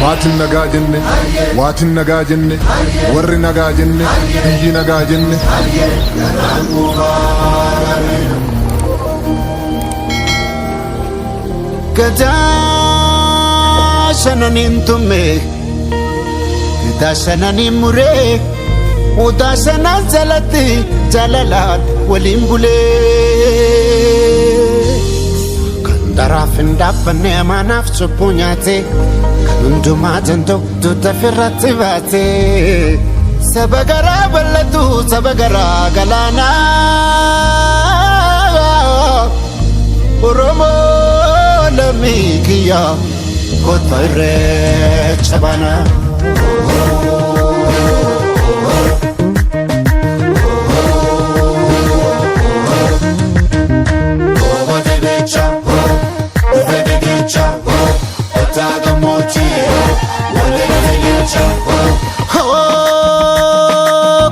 Maatiin nagaa jenne, waatiin nagaa jenne, warri nagaa jenne, biyyi nagaa jenne. Gadaa shananiin tumme, gadaa shananiin muree, odaa shanan jalatti jaalalaan waliin bulee. Kan daraaf hin dhaabbanne amaanaaf cubbuu nyaate, kan hundumaa danda'u tuuta firratti baate. Saba garaa bal'atu, saba garaa galaanaa. Oromoo lammii kiyya, kottu Irreecha baana.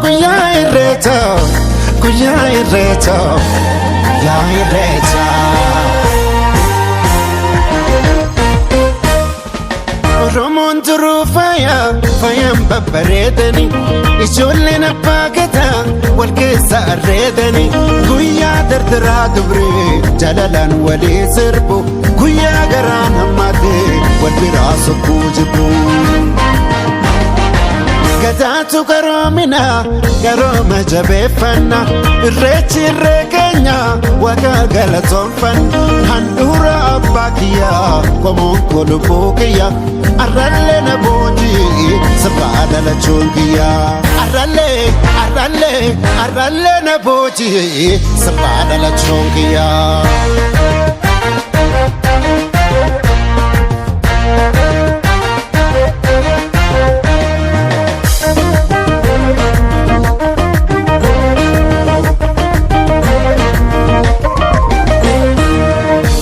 Guyyaa Irreecha, guyyaa Irreecha, guyyaa Irreecha. Oromoon turuu faaya, faayaan babbareedani, ijoolleen abbaa gadaa wal keessa arreedani, guyyaa dardaraa dubree jaalalaan walii sirbu, guyyaa garaan hammaatee wal biraa sokkuu jibbu. Gadaatu garoomina, garooma jabeeffanna, Irreechi irree keenya, waaqa galatoonfanna, handhuura abbaa kiyyaa, qomoon koo lubbuu kiyya, arrallee na boojii sirbaa dhalachuun kiyya. Arrallee, arrallee, arrallee na boojii sirbaa dhalachuun kiyya.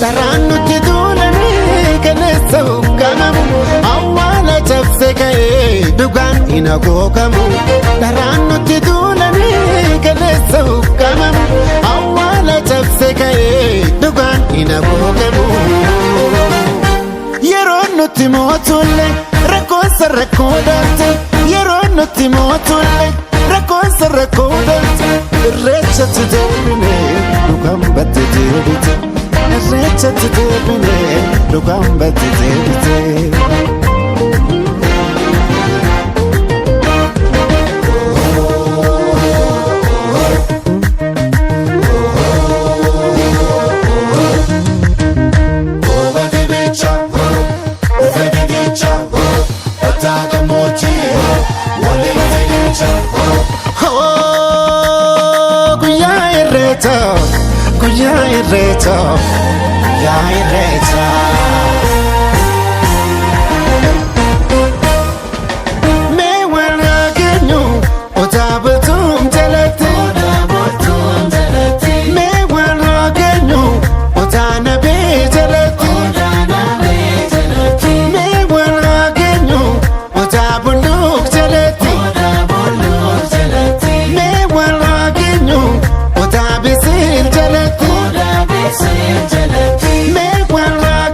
Daraan nutti duulanii kaleessa ukkaamamu, awwaala cabse ka'ee dhugaan hin hagoogamu. Daraan nutti duulanii kaleessa ukkaamamu, awwaala cabse ka'ee dhugaan hin hagoogamu. Yeroo nutti mootulle rakkoonsa rakkoo dhalte, yeroo nutti mootulle rakkoonsa rakkoo dhalte, Irreechatti deebine dhugaan batte deebite, Irreechatti deebine dhugaan batte deebite. Guyyaa Irreecha, guyyaa Irreecha, guyyaa Irreecha. Mee wal haa keenyu odaa bultuun jalatti. Mee wal haa keenyu odaa nabee jalatti. Mee wal haa keenyu odaa bulluuk jalatti. Mee wal haa keenyu odaa bisiil jalatti. Mee wal haa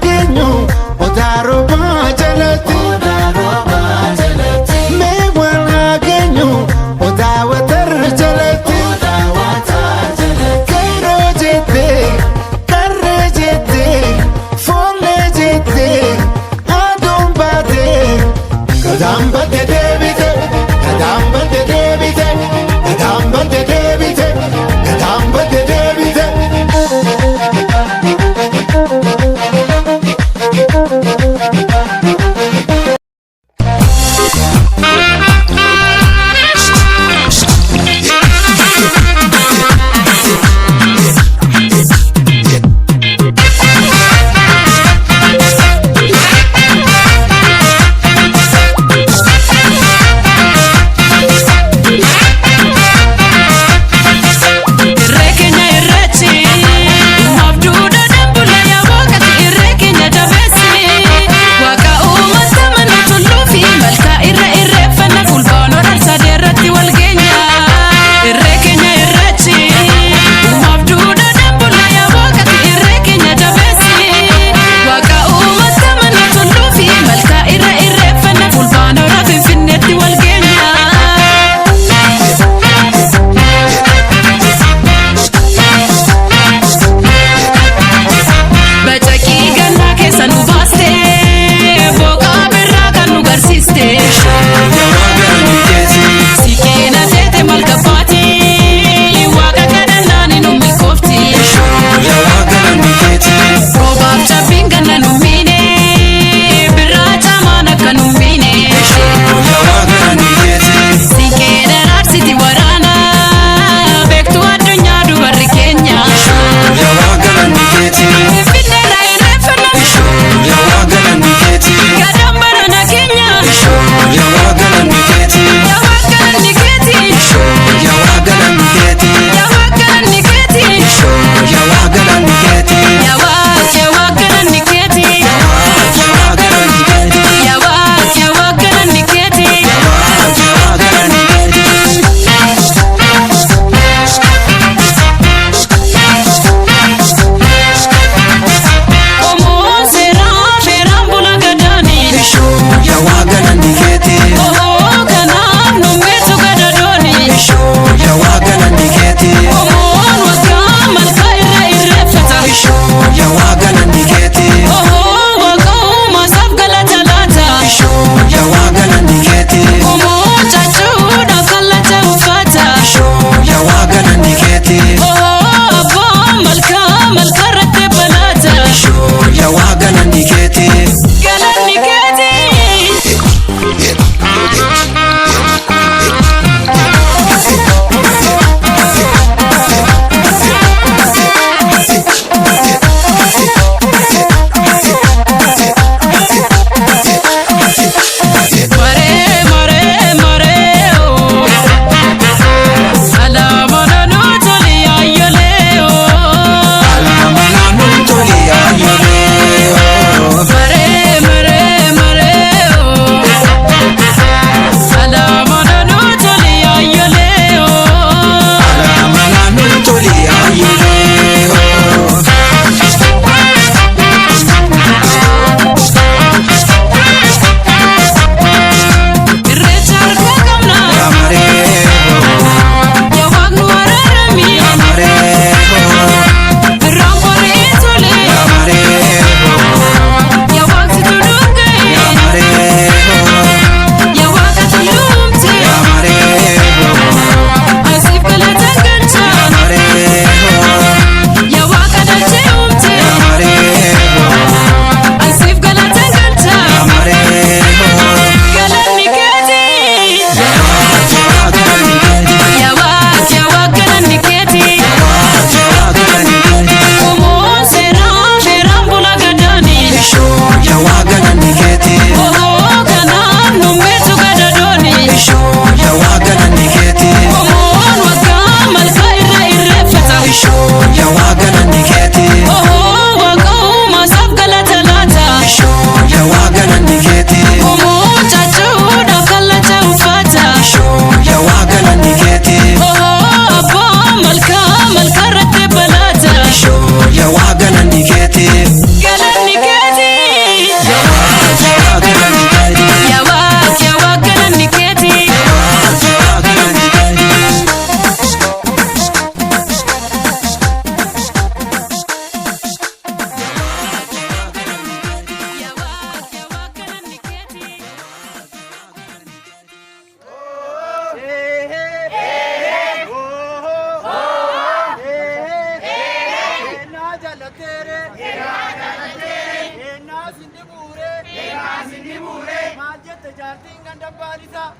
jaartiin ganda baalisaa?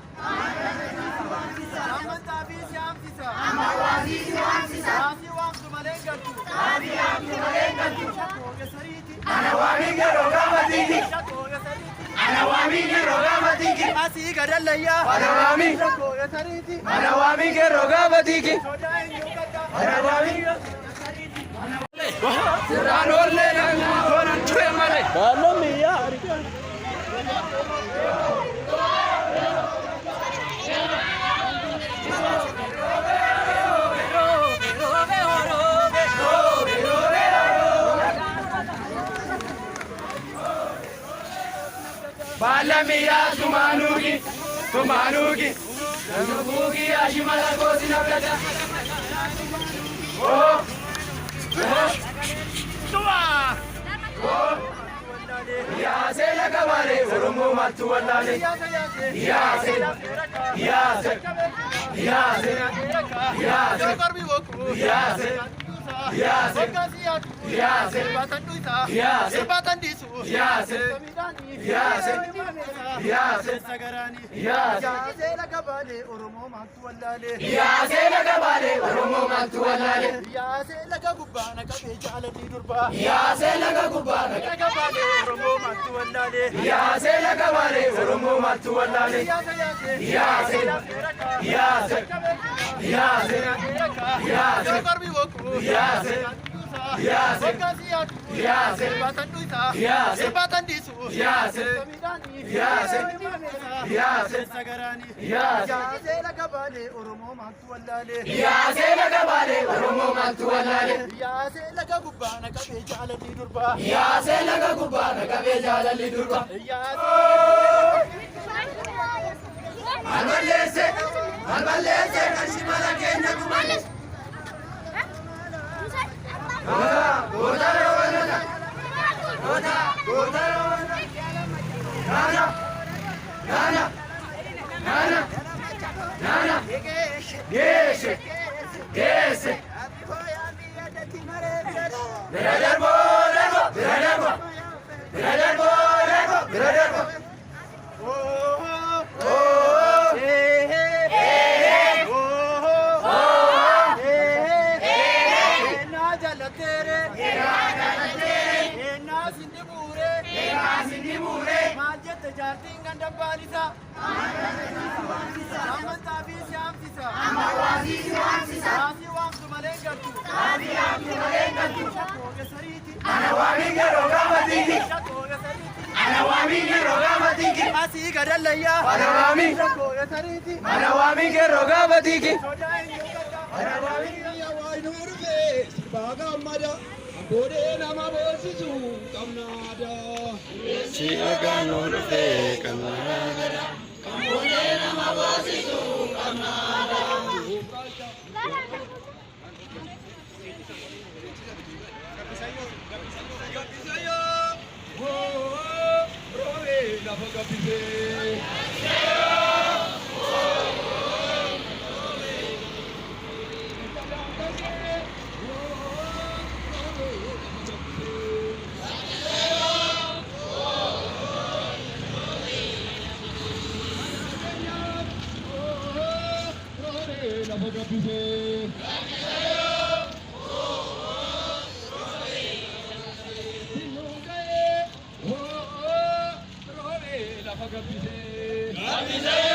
Amantaa fi si haamsisa. Haasii waamtu malee hin galtu. Shakkoo sariiti. Shakkoo sariiti. Asii gadallayyaa. Shakkoo sariiti. Sodaa eenyu gaddaa. Baalamiyaa tumaanuugi tumaanuugi nanuugi ashimala goosi nabdata. Yaasee laga baale Oromoo maaltu wallaale. Yaasee yaasee yaasee yaasee yaasee yaasee yaasee yaasee yaasee yaasee yaasee yaasee Yaasee laga baale Oromoo maaltu wallaalee? Yaasee laga baale Oromoo maaltu wallaale. Yaasee laga gubbaa na qabee jaalalli durbaa. Yaasee laga gubbaa na Laga baale Oromoo maaltu wallaalee? Yaasee laga baale Oromoo maaltu wallaale. Yaasee yaasee. Yaasee yaasee yaasee yaasee yaasee yaasee yaasee yaasee yaasee yaasee yaasee yaasee Yaasee laga baale Oromoo maaltu wallaalee? Yaasee laga baale Oromoo maaltu wallaale. Yaasee laga gubbaa na qabee jaalalli durbaa. Yaasee laga gubbaa na qabee jaalalli durba. Yaasee. Alballeesse alballeesse kan shimala keenya tuman. Goota goota roobana goota goota roobana. Naana naana naana naana geesse geesse. Bira darboo darboo bira darboo bira darboo darboo bira darboo. Maal jette jaartiin ganda baalisaa? Amantaa fi si haamsisa. Haasii waamtu malee hin galtu. Shakkoo sariiti. Shakkoo sariiti. Asii gadallayyaa. Shakkoo sariiti. Sodaa eenyu gaddaa? Gabbisee.